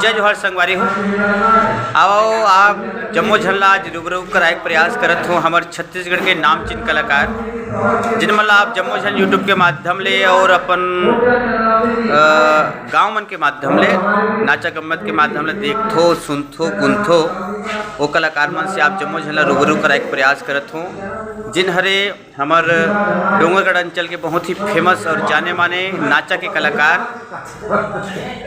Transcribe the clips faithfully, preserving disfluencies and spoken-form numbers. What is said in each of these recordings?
जय जोहार संगवारी हो। आओ, आप जम्मो झन ला आज रूबरू कराए के प्रयास करत हो हमर छत्तीसगढ़ के नामचीन कलाकार, जिन मन ला आप जम्मो झन YouTube के माध्यम ले और अपन, अ, गाँव मन के माध्यम ले, नाचा गम्मत के माध्यम ले देखथो, सुनथो, गुनथो। वो कलाकार मन से आप जम्मो झन ला रूबरू कराए के प्रयास करत हो, जिन हरे हमर डोंगरगढ़ अंचल के बहुत ही famous और जाने माने नाचा के कलाकार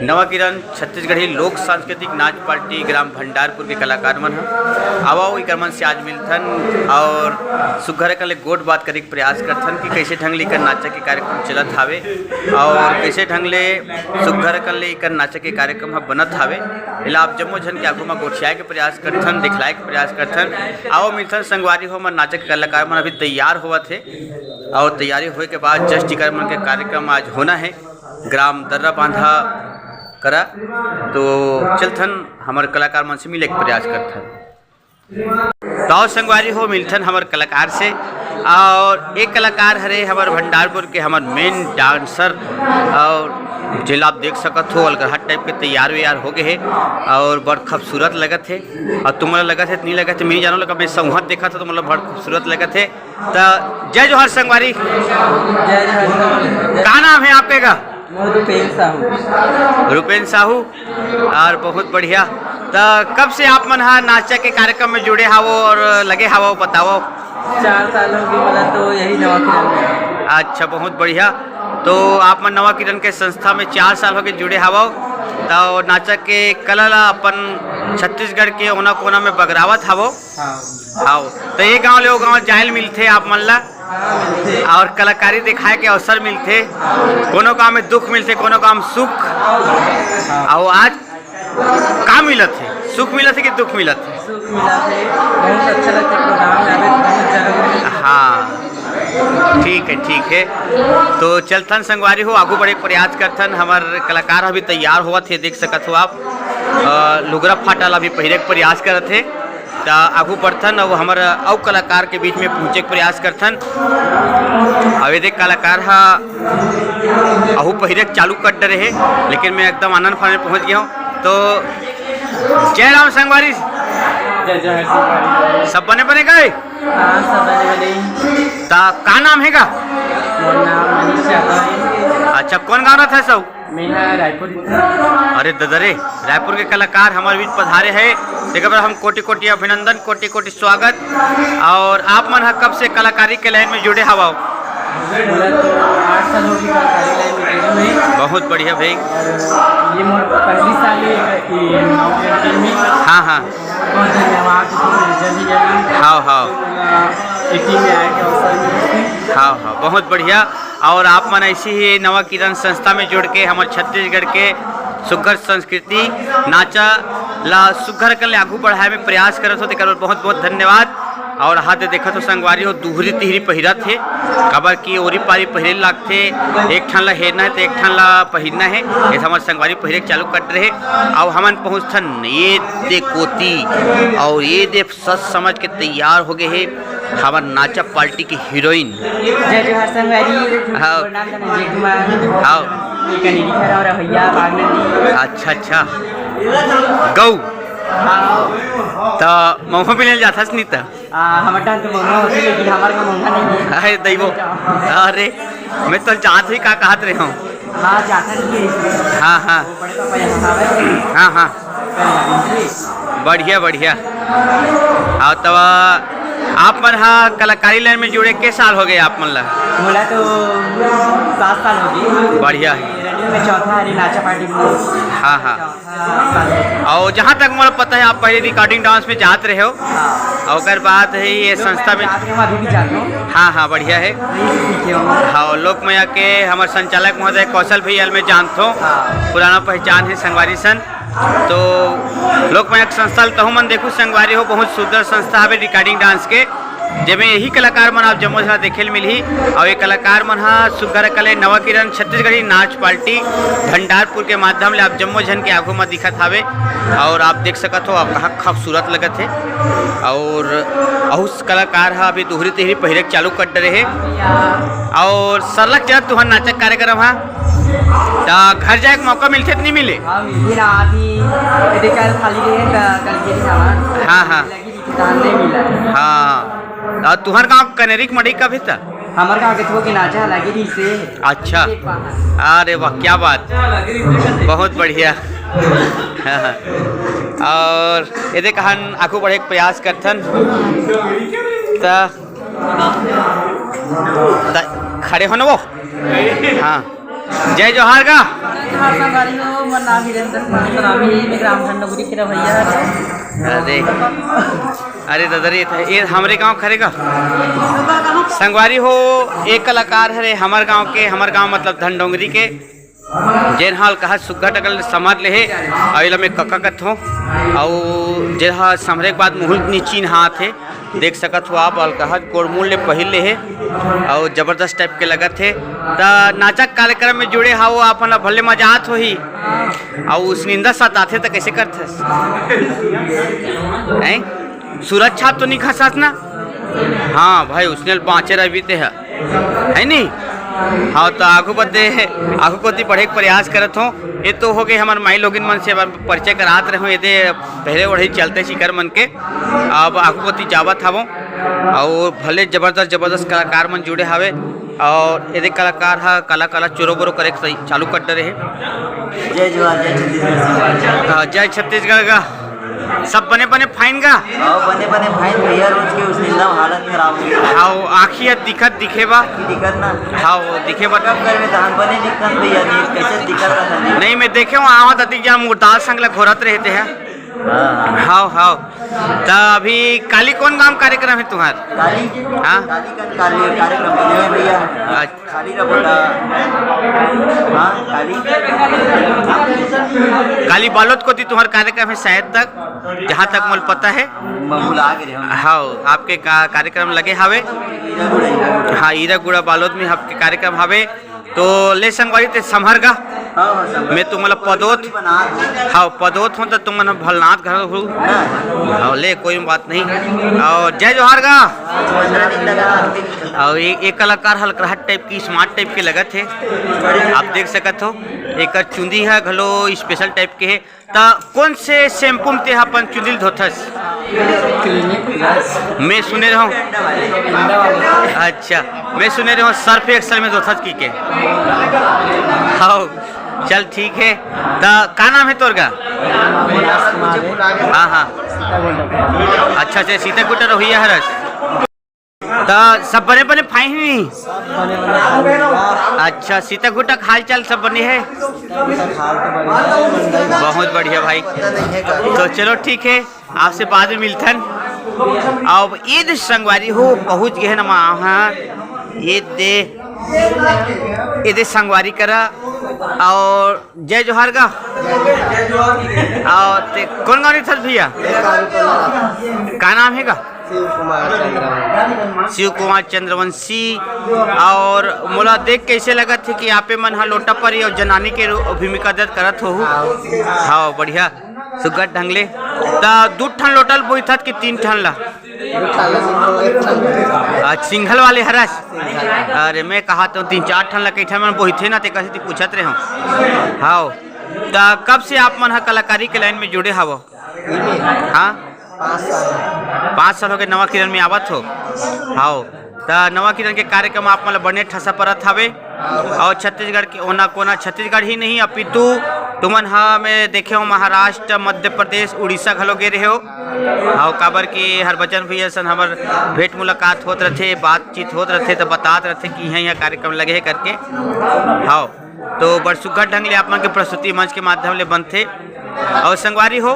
नवा किरण छत्तीसगढ़ी लोक सांस्कृतिक नाच पार्टी ग्राम भंडारपुर के कलाकार मन ह। आवा, इकर मन से आज मिलथन और सुग्घर अकन ले गोठ बात करे के प्रयास करथन कि कैसे ढंग ले इकर नाचा के कार्यक्रम चलत हावे और कैसे ढंग ले सुग्घर अकन ले इकर नाचा के कार्यक्रम ह बनत हावे। एला आप जम्मो झन के आगू म गोठियाए के प्रयास करथन, दिखलाए के प्रयास करथन। आओ मिलथन संगवारी हो, हमर नाचा के कलाकार मन अभी तैयार होवत हे और तैयारी होए के बाद just इकर मन के कार्यक्रम आज होना है ग्राम दर्रा बांधा करा। तो चलथन हमर कलाकार मन से मिले के प्रयास करथन। तो आओ संगवारी हो, मिलथन हमर कलाकार से। और एक कलाकार हरे हमर भंडारपुर के हमर main dancer, और जेला आप देख सकत हो अलगरहा type के तैयार वैयार हो गए हे और बड़ खूबसूरत लगत हे। और तुमन ला लगत हे त नहीं लगत हे, मैं नहीं जानव, लेकिन मैं संवत देखत हो तो मतलब बड़ खूबसूरत लगत हे। त जय जोहार संगवारी। जय जोहार। का नाम है आपके का? मोर रूपेन साहू। रूपेन साहू। और बहुत बढ़िया। त कब से आप मन हा नाचा के कार्यक्रम में जुड़े हावो और लगे हावो, बतावो। चार साल हो गए, मतलब, तो यही नवा किरण में। अच्छा, बहुत बढ़िया। तो आप मन नवा किरण के संस्था में चार साल हो गए जुड़े हावो, तो नाचा के कला ला अपन छत्तीसगढ़ के ओना कोना में बगरावत हावो। हाँ। हाव, तो ये गांव ले वो गांव जायल मिलथे आप मन ला, हाँ, मिलथे। और कलाकारी दिखाए के अवसर मिलथे। कोनो काम में दुख मिलथे, कोनो काम सुख। हाँ। और आज का मिलत हे, सुख मिलत हे कि दुख मिलत हे? सुख मिलत हे, बहुत अच्छा लगथे program में आवे, बहुत जरूरी हे। हाँ, ठीक है, ठीक है। तो चलथन संगवारी हो, आगू बढ़े के प्रयास करथन। हमर कलाकार अभी तैयार होवत हे, देख सकत हो आप। अ, लुगरा फाटा ला भी पहिरे के प्रयास करत हे। त आगू बढ़थन अउ हमर अउ कलाकार के बीच में पहुँचे के प्रयास करथन। अउ एदे कलाकार ह अहू पहिरे के चालू कर डरे हे, लेकिन मैं एकदम आनंद फानंद पहुँच गया हूँ। तो जय राम संगवारी। जय जय संगवारी। सब बने बने गए? हाँ, सब बने बने। त का नाम हे का? मोर नाम मनीष यादव हे। अच्छा, कौन गाँव रहा था सब? मैं ह रायपुर। अरे ददा रे, रायपुर के कलाकार हमारे बीच पधारे हे, तेकर बर हम कोटि कोटि अभिनंदन, कोटि कोटि स्वागत। और आप मन ह कब से कलाकारी के लाइन में जुड़े हवव? मोला तो आठ साल हो गए कलाकारी लाइन में जुड़े हुए। बहुत बढ़िया भाई। और ये मोर पहली साल है ये नौकरी में। हाँ, हाँ। बहुत धन्यवाद, जल्दी जल्दी। हाँ, हाँ। टीम में आए के अवसर मिले। हाँ, हाँ, बहुत बढ़िया। और आप मन ऐसे ही नवा किरण संस्था में जुड़ के हमर छत्तीसगढ़ के सुग्घर संस्कृति, नाचा ला सुग्घर कर ले आगू बढ़ाए में प्रयास करत हो, तेकर बर बहुत बहुत धन्यवाद। और हाथ दे देखत हो संगवारी हो, दुहरी तिहरी पहिरत हे, काबर कि ओरी पारी पहिरे लागथे, एक ठन ला हेरना हे तो एक ठन ला पहिरना हे। ये हमर संगवारी पहिरे के चालू कर रहे। और हमन पहुँचथन ये दे कोती, और ये दे सज समझ के तैयार हो गए हे हमर नाचा पार्टी के हीरोइन। जय जोहार संगवारी। हाँ। मोर नाम धनंजय कुमार। हाँ। ये कनेरी घर और भैया बागनदी। अच्छा, अच्छा। गौ। हाँ। त महुआ मिले जाथस नहीं त? आ, हमर टहन तो महुआ होथे, लेकिन हमर का महुआ नहीं है। अरे दैवो। अरे, मैं तो जात ही का कहत रहे हूँ। हाँ, जाथन के। हाँ, हाँ। वो बड़े पापा यहाँ आवे। हाँ, हाँ। बढ़िया, बढ़िया। हाँ, तब आप मन हा कलाकारी लाइन में जुड़े के साल हो गए आप मन ला? मोला तो सात साल हो गए। बढ़िया है। रेडियो में चौथा हरी नाचा पार्टी में। हाँ, हाँ। चौथा साल हो गया। और जहाँ तक मोला पता है, आप पहले रिकॉर्डिंग डांस में जात रहे हो। हाँ। और ओकर बाद है ये लोक संस्था में। जात रहे हो, अभी भी जात रहे हो। हाँ, हाँ, बढ़िया है। वहीं से सीखे हो। हाँ, लोक माया के हमर संचालक महोदय कौशल भैया ल मैं जानत हूँ। हाँ। पुराना पहचान है संगवारी सन। तो लोक माया के संस्था ल तहु मन देखू संगवारी हो, बहुत सुंदर संस्था हवे रिकॉर्डिंग डांस के, जेमे यही कलाकार मन आप जम्मो झन देखे ल मिलही। और ये कलाकार मन हा सुग्घर कले नवा किरण छत्तीसगढ़ी नाच पार्टी भंडारपुर के माध्यम ले आप जम्मो झन के आगू म दिखत हावे। और आप देख सकत हो, आप कहाँ खूबसूरत लगत हे। और अहू कलाकार हा अभी दुहरी तिहरी पहिरे के चालू कर डरे हे। और सरलग चलत तुहर नाचक कार्यक्रम हा। त घर जाए के मौका मिलथे त नहीं मिले? हाँ, मिलही ना, आदमी एदे कल खाली रहे, त कल के सामान हाँ, हाँ। लगी रही, त नहीं मिला। हाँ, अउ तुहर गाँव कनेरी के मड़ई कब हे त? हमर गाँव के थोके नाचा लगे रही से। अच्छा। एक बार। अरे वाह, क्या बात, बहुत बढ़िया। हाँ, हाँ। अउ एदे कहन आगू बढ़े के प्रयास करथन। त, त खड़े हो ना वो। हाँ, जय जोहार गा। जय जोहार संगवारी हो, मोर नाम वीरेंद्र कुमार सरामी हे, मैं ग्राम धनडोंगरी के रहवइया हरे। अरे, अरे दादा रे, ये हमरे गांव खरे गा। संगवारी हो, एक कलाकार हरे हमर गांव के, हमर गांव मतलब धनडोंगरी के, जेन हाल कहा सुग्घा टकल समझ ले हे, अउ एला मैं कका कथों, अउ जेन हा संभरे के बाद मुहुल नी चिन्हात हे, देख सकत हो आप, अलकहत गोड़मूल ले पहिर ले हे अउ जबरदस्त टाइप के लगत हे। त नाचक कार्यक्रम में जुड़े हावो, आप मन ला भले मजा आत होही। अउ उसनिंदा सताथे त कइसे करथस? हैं? सुरक्षा तो नहीं खसस ना? हाँ भाई, उसने बाँचे रहिबे ते ह, है नी? हाँ, त आगू बदे, आगू कोती बढ़े के प्रयास करत हों। ये तो हो गए हमर माई लोगिन मन से, अब परिचय करात रहे हों, ये दे पहले ओढ़े चलते शिकर मन के। अब आगू कोती जावत हवों, अउ भले जबरदस्त, जबरदस्त कलाकार मन जुड़े हवे, अउ एदे कलाकार ह काला, काला चोरो बोरो करे के सही चालू कर डरे हे। जय जोहार, जय छत्तीसगढ़। हाँ, जय छत्तीसगढ़ गा। सब बने बने फाइन गा? हाँ, बने बने फाइन भैया, रोज के उसनिंदा में हालत खराब हो गई। हाँ, वो आँखी ह दिखत दिखे बा। दिखत ना? हाँ, वो दिखे बा। कब करबे तहन बने दिखत भैया, नहीं कैसे दिखत रहा था? नहीं, मैं देखे हूँ, आवत अतिक जा मुर्दार संग ला घोरत रहे ते हैं। हाँ। हाँ, हाँ। त अभी काली कौन गाँव कार्यक्रम हे तुम्हार? काली? हाँ? काली का, काली कार्यक्रम हे भैया। अच्छा। काली रबोटा। हाँ, काली। काली बालोद कोती तुम्हार कार्यक्रम हे शायद तक, जहाँ तक मोला पता हे। मैं भुला गए हम। हाँ, आपके का-, कार्यक्रम लगे हवे। हीरागुड़ा, हीरागुड़ा। हाँ, हीरागुड़ा बालोद में आपके कार्यक्रम हवे। तो ले संगवारी ते संभर गा। हाँ, हाँ, संभर। मैं तुमला पदोत, हाँ, पदोत हों त तुमन भलनाथ घर हो। हाँ। हाँ, ले कोई बात नहीं। अउ जय जोहार गा। अउ एक, एक कलाकार हलकरहट टाइप की, स्मार्ट टाइप के लगत हे, आप देख सकत हो। एकर चुंदी ह घलो स्पेशल टाइप के हे। त कौन से शैम्पू में तेहा अपन चुंदी ल धोथस? Clinic plus. मैं सुने रहूं। अंडा वाला। अच्छा, मैं सुने रहूं सर्फ एक्सेल में धोथस की के। हाँ, चल ठीक हे। त का नाम हे तोर गा? विलास कुमार हे। हाँ, हाँ। अच्छा, अच्छा, सीताकुटा रहोइया हरस। त सब बने बने फाइन हे नी? सब बने बने फाइन हे। अच्छा, सीताकुटा के हाल चाल सब बने हे? सीताकुटा के हाल तो बढ़िया हे, मंडल बहुत बढ़िया भाई। तो चलो ठीक हे, आपसे बाद में मिलथन। अब एदे संगवारी हो पहुंच गए हे ना वहाँ, एदे, एदे संगवारी करा। अउ जय जोहार गा। अउ ते कौन गाँव रहिथस भैया? का नाम हे गा? शिव कुमार चंद्रवंशी। शिव कुमार चंद्रवंशी। अउ मोला देख कइसे लगत हे कि आपे मन ह लोटा परी अउ जनानी के रू-, भूमिका दर्ज करत होहू। हाँ। हाँ, बढ़िया, सुग्घर ढंग ले। त दू ठन लोटा ल बोहिथस कि तीन ठन ला? दू ठन ला, एक ठन ला। आ, सिंघल वाले हरस? सिंघल। अरे, मैं कहा तो तीन चार ठन ला कई ठन मन बोहिथे ना, ते कसे ती पूछत रहे हूँ। हाँ, त कब से आप मन ह कलाकारी के लाइन में जुड़े हवो? हाँ? पाँच साल। पाँच साल हो गए नवा किरण में आवत हो? हाव। त नवा किरण के कार्यक्रम आप मन ल बने ठसा परत हवे। अउ छत्तीसगढ़ के ओना कोना, छत्तीसगढ़ ही नहीं अपितु तुमन ह, मैं देखे हो महाराष्ट्र, मध्य प्रदेश, उड़ीसा घलो गे रहे हो। हाव, काबर कि हरभजन भैया सन हमर भेंट मुलाकात होत रथे, बातचीत होत रथे, त बतात रथे कि इहाँ, इहाँ कार्यक्रम लगे हे करके। हाव। तो बड़ सुग्घर ढंग ले आप मन के प्रस्तुति मंच के माध्यम ले बनथे। अउ संगवारी हो,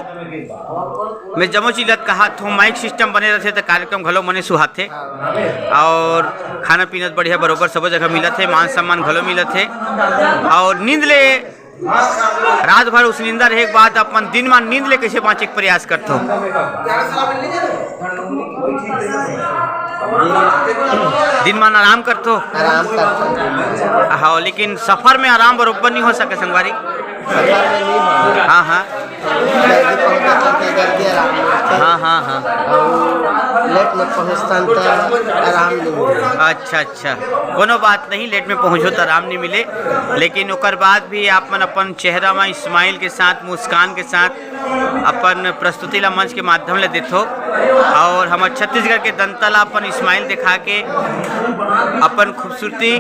मैं जम्मो चीज ल कहत हूँ, माइक सिस्टम बने रथे त कार्यक्रम घलो मने सुहाथे। अउ खाना पीना बढ़िया बरोबर सबो जगह मिलत हे, मान सम्मान घलो मिलत हे। अउ नींद ले रात भर उसनिंदा रहे के बाद अपन दिन मा नींद ले कइसे बाँचे के प्रयास करथो? दिन मान आराम करथो? आराम करथो। हाँ, लेकिन सफर में आराम बरोबर नहीं हो सके संगवारी। सफर में नहीं हो। हाँ, हाँ। जल्दी पहुँचत हन त जल्दी आराम मिलथे। हाँ, हाँ, हाँ। अउ लेट में पहुँचथन त आराम नहीं मिलथे। अच्छा, अच्छा। कोनो बात नहीं, लेट में पहुँचो त आराम नहीं मिले, लेकिन ओकर बाद भी आप मन अपन चेहरा म smile के साथ, मुस्कान के साथ अपन प्रस्तुति ला मंच के माध्यम ले देथो, और हमर छत्तीसगढ़ के दंता ला अपन smile दिखा के अपन खूबसूरती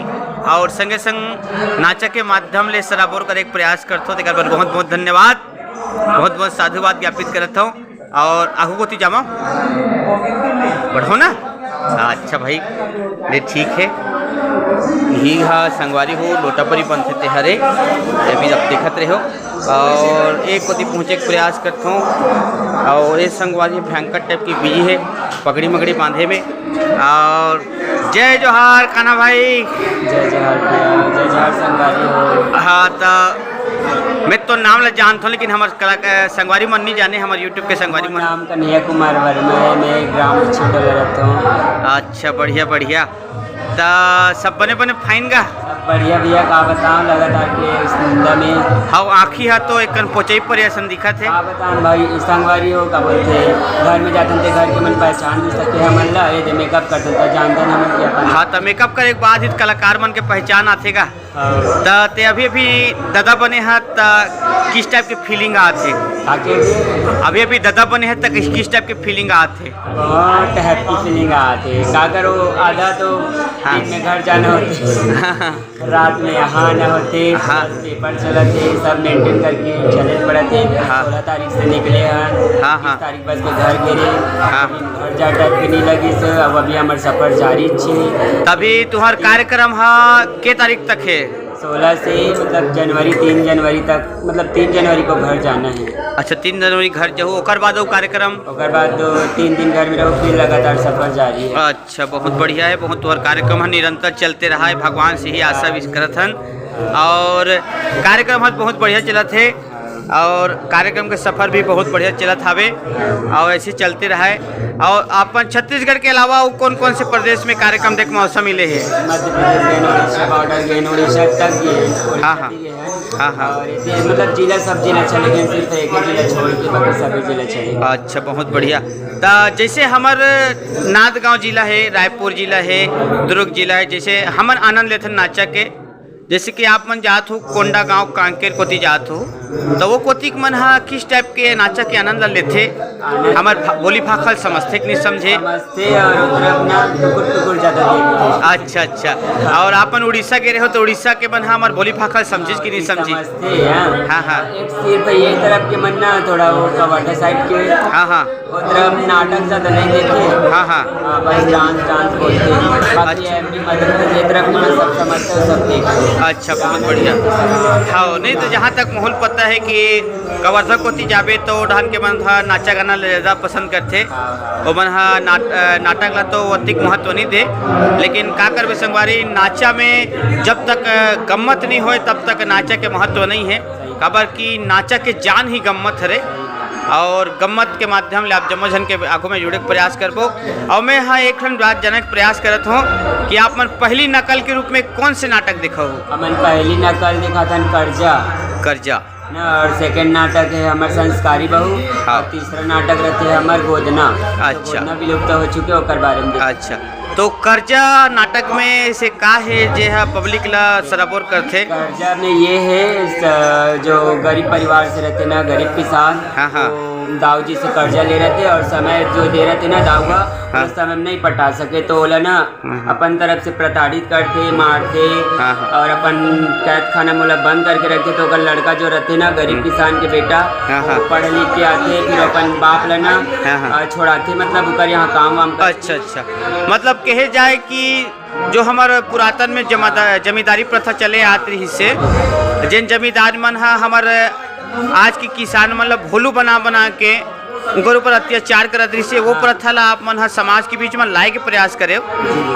और संगे संग नाचा के माध्यम ले सराबोर करे के प्रयास करथो। तेकर बर बहुत बहुत धन्यवाद, बहुत बहुत साधुवाद ज्ञापित करत हूँ। और आगू कोती जामा बढ़ो ना। अच्छा भाई, ले ठीक है। यही हा संगवारी हो, लोटापरी बनथे ते हरे, ये भी आप देखत रहो। और एक कोती पहुँचे के प्रयास करत हूँ। और ये संगवारी भयंकर टाइप की बिजी है, पगड़ी मगड़ी बांधे में। और जय जोहार कान्हा भाई। जय जोहार भैया, जय जोहार संगवारी हो। हाँ, त मैं तो नाम ला जानत हूँ, लेकिन हमर कला-, अ, संगवारी मन नहीं जाने, हमर YouTube के संगवारी मोर मन। नाम कन्हैया कुमार वर्मा है, मैं ग्राम छिंदोला रहता हूँ। अच्छा, बढ़िया, बढ़िया। त सब बने बने फाइन गा? सब बढ़िया भैया, का बताऊँ, लगातार के इस धंधा में। हाँ, आँखी हा तो एक कन पोचई पर असन दिखत है। का बताऊँ भाई, संगवारी हो का बोलथे, घर में जाथन ते घर के मन पहचान भी सकथे हमन ला, ये दे मेकअप करथन त जानथन हमन के अपन। हाँ, त मेकअप करे के बाद ही त कलाकार मन के पहचान आथे गा। हाँ। त ते अभी अभी ददा बने हा त किस टाइप के फीलिंग आथे? आके अभी अभी ददा बने हा त किस, किस टाइप के फीलिंग आथे? बहुत हैप्पी फीलिंग आथे। का करो, आधा तो हाँ। दिन में घर जाना होथे। रात में यहाँ आना होथे, हाँ। पेपर चलत हे, सब मेंटेन करके चले पड़त हे। हाँ। सोलह तारीख से निकले हन, हाँ, हाँ। बीस तारीख बस के घर गे रहे। हाँ। घर जा टाइप के नहीं लगिस, अब अभी हमर सफर जारी छे। तभी तुहर कार्यक्रम हा के तारीख तक है? सोलह से, मतलब, जनवरी, तीन जनवरी तक, मतलब, तीन जनवरी को घर जाना है। अच्छा, तीन जनवरी घर जाहू, ओकर बाद वो कार्यक्रम? ओकर बाद दो तीन दिन घर में रहो, फिर लगातार सफर जारी है। अच्छा, बहुत बढ़िया है, बहुत तोहर कार्यक्रम ह निरंतर चलते रहा है, भगवान से ही आशा विश करत हन। और कार्यक्रम ह बहुत बढ़िया चलत है, और कार्यक्रम के सफर भी बहुत बढ़िया चलत हावे, और ऐसे चलते रहा है। और अपन छत्तीसगढ़ के अलावा अउ कौन कौन से प्रदेश में कार्यक्रम देख मौसम मिले है? मध्य प्रदेश गए, उड़ीसा बॉर्डर गए, उड़ीसा तक गए, हाँ, हाँ। हाँ, हाँ। और ऐसे, मतलब, जिला, सब जिला चले गए, सिर्फ एक ही जिला छोड़ के बाकी सभी जिला चले गए। अच्छा, बहुत बढ़िया। त जैसे हमर नांदगांव जिला है, रायपुर जिला है, दुर्ग जिला है, जैसे हमन आनंद लेथन नाचा के, जैसे कि आप मन जात हो कोंडागांव, कांकेर कोती जात हो, त वो कोती के मन हा किस टाइप के नाचा के आनंद ला लेथे? हमर भा-, बोली भाखा ल समझथे कि नहीं समझे? समझथे और ओकरा अपना टुकुर टुकुर ज्यादा देखथे। अच्छा, अच्छा। और आपन उड़ीसा गे रहे हो, तो उड़ीसा के मन हा हमर बोली भाखा ल समझिस कि नहीं समझिस? समझथे, हाँ। हाँ, हाँ। एक सिर्फ ये तरफ के मन ना थोड़ा वो कवर्धा साइड के। हाँ, हाँ। वो तरफ नाटक ज्यादा नहीं देखे। हाँ, हाँ। हाँ, बस डांस, डांस बोलते हैं। बाकी अच्छा। एमपी मध्य प्रदेश ये तरफ के मन सब समझते हो, सब देखते हैं। अच्छा, बहुत बढ़िया। हाँ, नहीं तो जहाँ तक मोहन पता है कि कवर्धा कोती जाबे तो ओ डहन के मन ह नाचा गाना ल ज्यादा पसंद करथे। हाँ, हाँ। ओमन ह नाट-, अ, नाटक ला तो अतिक महत्व नहीं दे, लेकिन का करबे संगवारी, नाचा में जब तक, अ, गम्मत नहीं होए तब तक नाचा के महत्व नहीं है। सही। काबर कि नाचा के जान ही गम्मत हरे, और गम्मत के माध्यम ले आप जम्मो झन के आगू में जुड़े के प्रयास करबो। और मैं ह एक ठन बात जाने के प्रयास करत हूँ कि आप मन पहली नकल के रूप में कौन से नाटक देखो? हमन पहली नकल दिखाथन कर्जा। कर्जा। ना, और सेकंड नाटक है हमर संस्कारी बहू, हाँ। और तीसरा नाटक रहते है हमर गोदना। तो अच्छा। गोदना विलुप्त हो चुके, ओकर बारे में देख। अच्छा, तो कर्जा नाटक में से का है जे हा पब्लिक ला सराबोर करथे? कर्जा में ये है, स-, जो गरीब परिवार से रहते ना, गरीब किसान, हाँ, हाँ। वो दाऊ जी से कर्जा ले रहते और समय जो दे रहते ना दाऊ का, हाँ। उस समय में नहीं पटा सके, तो ओला ना हाँ, हाँ। अपन तरफ से प्रताड़ित करथे, मारथे हाँ, हाँ। और अपन कैद खाना में ओला बंद करके रखथे। तो ओकर लड़का जो रथे ना, गरीब हम्म। किसान के बेटा, हाँ, हाँ। वो पढ़ लिख के आथे, फिर अपन बाप ला ना, हाँ, हाँ। अ, छोड़ाथे, मतलब ओकर यहाँ काम वाम कर अच्छा, अच्छा। मतलब कहे जाए कि जो हमर पुरातन में जमादा-, जमींदारी प्रथा चले आत रहिस हे, जेन जमींदार मन ह हमर आज के किसान मन ल भोलू बना बना के उनकर ऊपर अत्याचार करत रहिस हे, वो प्रथा ला आप मन ह समाज के बीच में लाए के प्रयास करेव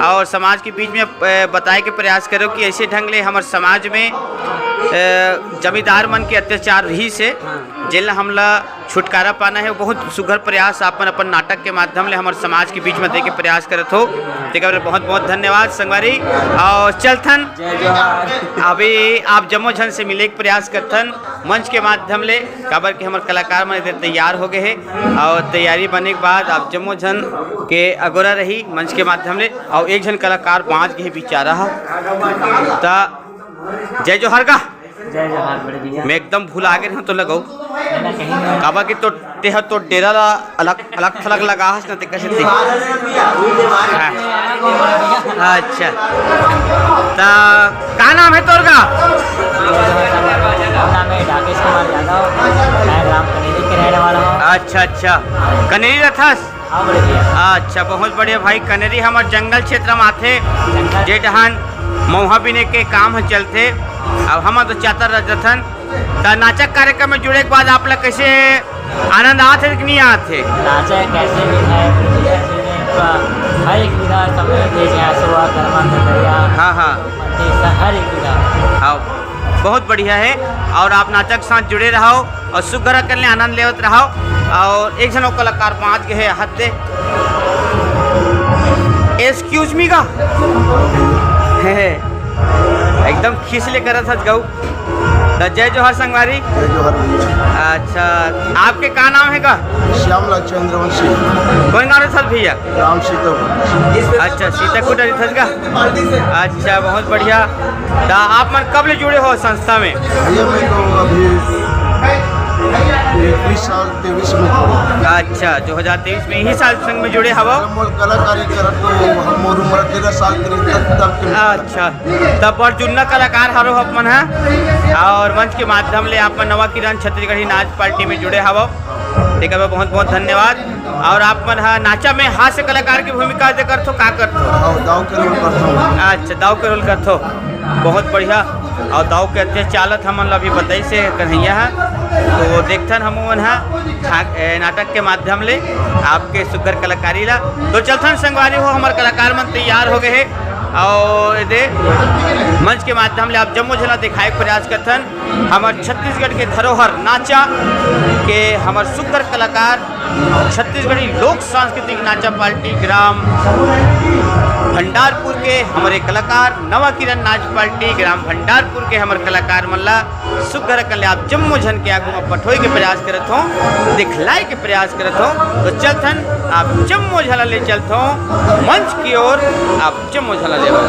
और समाज के बीच में, अ, बताए के प्रयास करेव कि ऐसे ढंग ले हमर समाज में अ, जमींदार मन के अत्याचार रहिस हे, हाँ। जेन ला हमला छुटकारा पाना हे। बहुत सुघर प्रयास आप मन अपन नाटक के माध्यम ले हमर समाज के बीच में दे के प्रयास करत हो, तेकर बर बहुत बहुत धन्यवाद संगवारी। और चलथन, जय जोहार। अभी आप जम्मो झन से मिले के प्रयास करथन मंच के माध्यम ले, काबर कि हमर कलाकार मन इधर तैयार हो गए हे और तैयारी बने के बाद आप जम्मो झन के अगोरा रही मंच के माध्यम ले। और एक झन कलाकार बाँच गए हे बेचारा ह, त जय जोहार गा। जय जोहार बड़े भैया। मैं एकदम भुला गे रहूं तो लगाऊ। ना, कहीं नहीं। काबर कि तो तेह तो डेरा ला अलग, अलग थलग लगा हस ना, ते कैसे ते? हाँ। अच्छा। त का नाम है तोर गा? नाम है राकेश कुमार यादव। मैं ग्राम कनेरी के रहने वाला हूँ। अच्छा, अच्छा। कनेरी रथस? हाँ, बड़े भैया। अच्छा, बहुत बढ़िया भाई। कनेरी हमर जंगल क्षेत्र में आथे, जंगल। जे डहान मउहा बीने के काम ह चलथे। अब हम तो चातर रह जथन। त नाचक कार्यक्रम में जुड़े के बाद आप ला कैसे आनंद आत हे कि नहीं आत हे? नाचक कैसे भी है, हर एक विधा सब में भेजे हैं, सुबह, कर्मा, ददरिया, हाँ, हाँ। मंदिर, सब हर एक विधा। हाँ, बहुत बढ़िया है। और आप नाचक साथ जुड़े रहो और सुघर अकन ले आनंद लेवत रहो। और एक झन और कलाकार बाँच गए हे, हाथ दे। Excuse me का? एकदम खींच ले करत हस गऊ। त जय जोहार संगवारी। जय जोहार भैया। अच्छा, आपके का नाम है का? श्यामलाल चंद्रवंशी। कौन गाँव रहत हस भैया? ग्राम सीतापुर। अच्छा, सीताकुटा रहत हस का? अच्छा, बहुत बढ़िया। त आप मन कब ले जुड़े हो संस्था में? भैया, मैं तो अभी इक्कीस साल, तेईस में। अच्छा, दो हज़ार तेईस में इही साल संग में जुड़े हवो? मोर कलाकारी करत तो हम मोर उम्र तेरह साल के रहिस तब, तब के। अच्छा, तब बड़ जुन्ना कलाकार हरो आप मन ह। और मंच के माध्यम ले आप मन नवा किरण छत्तीसगढ़ी नाच पार्टी में जुड़े हवो, तेकर बर बहुत बहुत धन्यवाद। और आप मन ह नाचा में हास्य कलाकार की भूमिका दे करथो, का करथो? हाँ, दाव के रोल करथो। अच्छा, दाव के रोल करथो, बहुत बढ़िया। और दाव के अध्यक्ष चालत हमन ला अभी बताइस हे कन्हैया ह, तो देखथन हमन ह छा-, ए, नाटक के माध्यम ले आपके सुघर कलाकारी ला। तो चलथन संगवारी हो, हमर कलाकार मन तैयार हो गए हे और एदे मंच के माध्यम ले आप जम्मो झन ला दिखाए के प्रयास करथन। हमर छत्तीसगढ़ के धरोहर नाचा के हमर सुघर कलाकार छत्तीसगढ़ी लोक सांस्कृतिक नाचा पार्टी ग्राम भंडारपुर के हमरे कलाकार, नवा किरण नाच पार्टी ग्राम भंडारपुर के हमर कलाकार मन ला सुघर अकन ले आप जम्मो झन के आगू म पठोए के प्रयास करत हों, दिखलाए के प्रयास करत हों। तो चलथन, आप जम्मो झन ला ले चलत हों मंच की ओर, आप जम्मो झन ला लेवत।